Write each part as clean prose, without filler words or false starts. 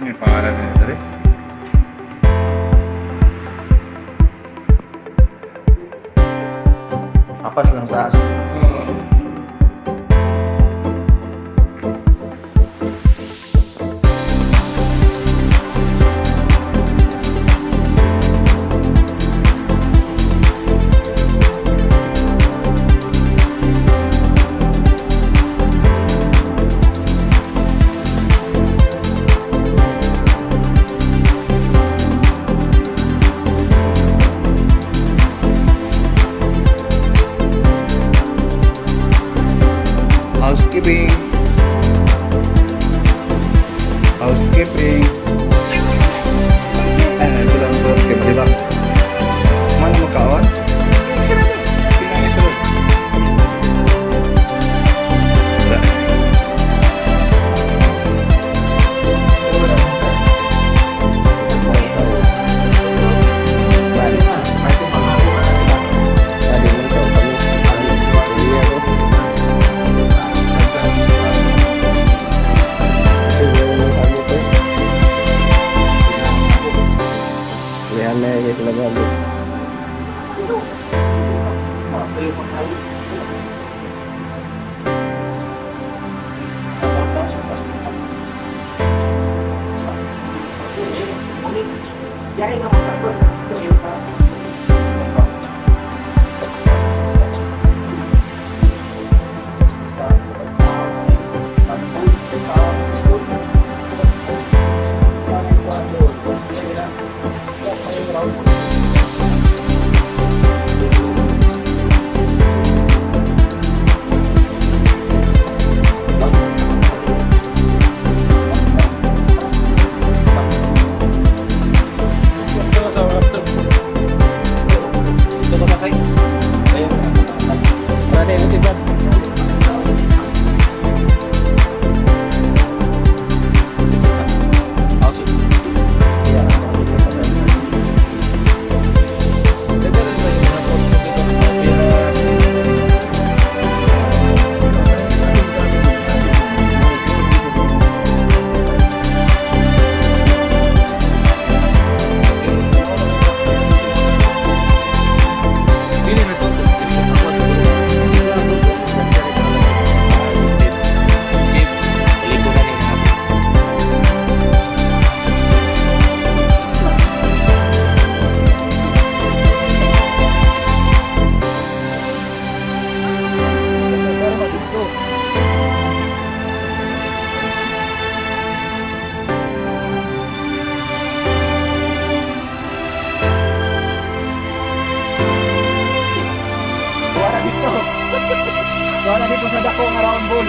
Ano yung pangalan nito rin? Apas lang taas. Housekeeping. Housekeeping. Ay, ito lang po. Di ba? Mana mo kaon? Sino ang isunod? Wala. Sabi mo ito kami. Iya ko. Siguro mo sabi ko. Yan na yung lababo. Wala na yung sibat. Wala dito. Wala dito sa dako nga round ball.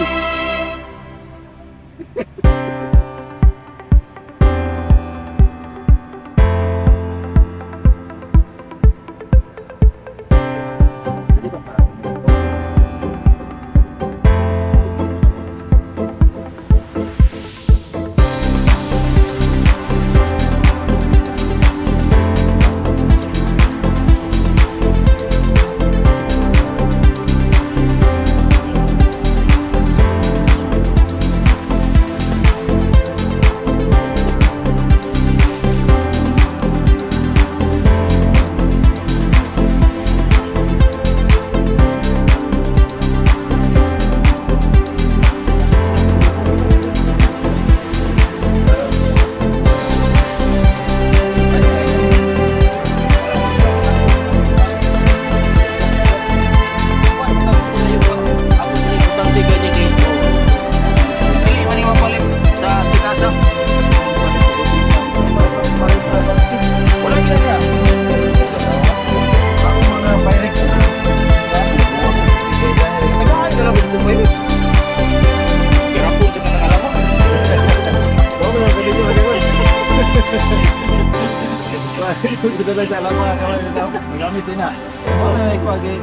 Magamit din na.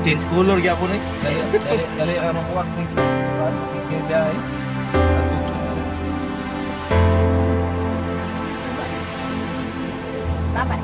Change color gyapon eh. Dali dali dali ka makuha ni. Sige biyahe. Bye-bye.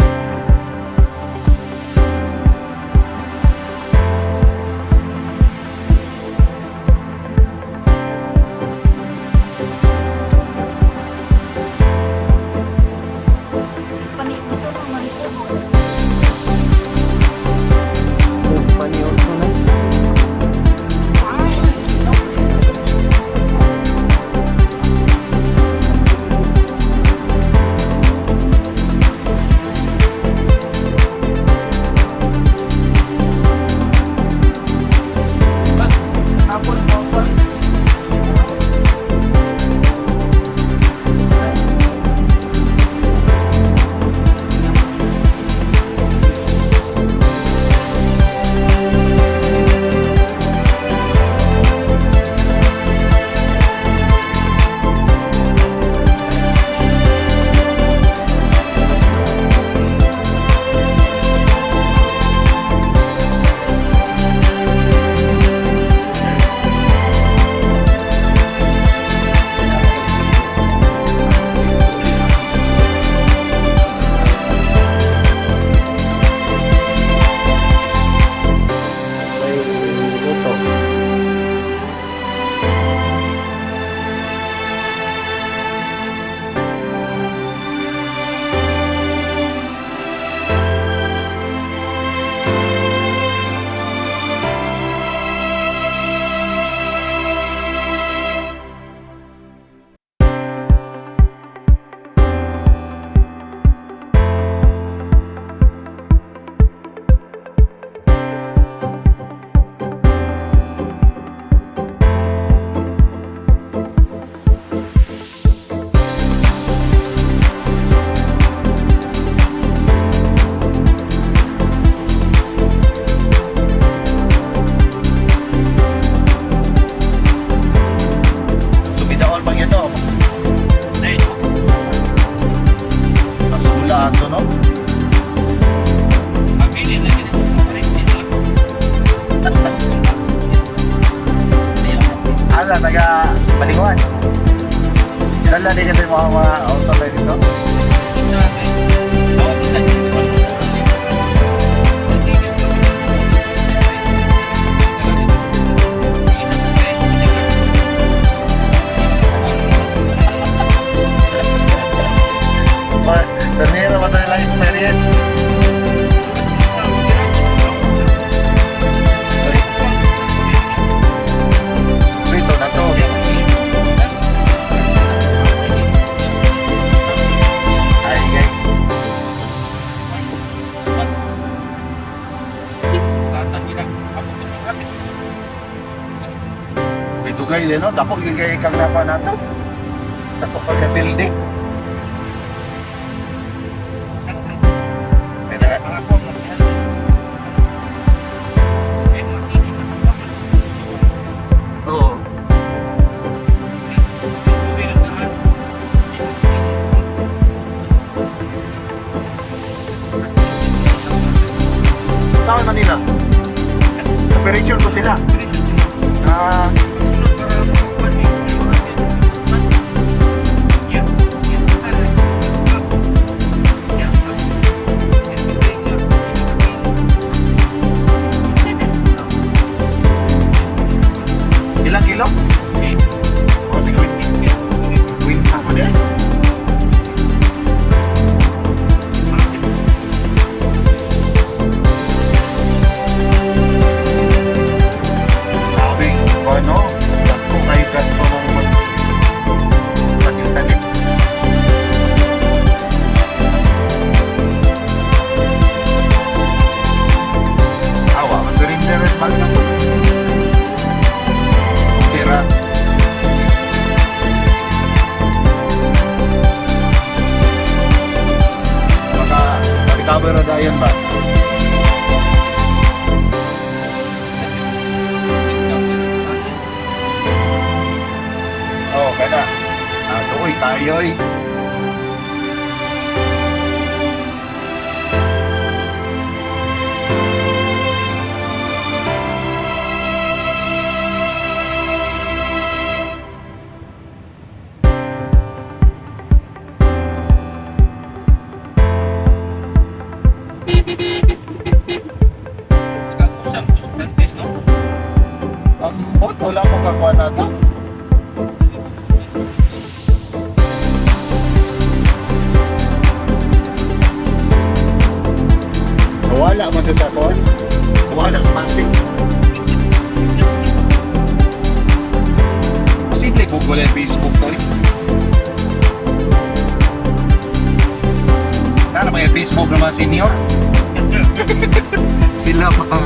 Dala di kasi mga auto na dito. Pero ba tayo lang experience? Dito na to. Ay, guys. May dugay din, no? Dako, yung kay kang napa na to. Dako pa ka building. Ay, Oo. Saan Manila? Operation ko sila. Ah, ilang kilo? O, sige. Wait, ako din. Grabe, ano? Dako kayo gasto ng mag tanim-tanim. Awa, mag-surrender at mahal na po. Tira. Baka, recover na dayon ba? Oo, oh, kaya. Ah, uy, kayo eh. Ambot, wala akong kakuha na to. Wala man siya sa kuha. Wala sa Pasig. Posible Google and Facebook to eh. Sana may Facebook ng mga senior. Sila mga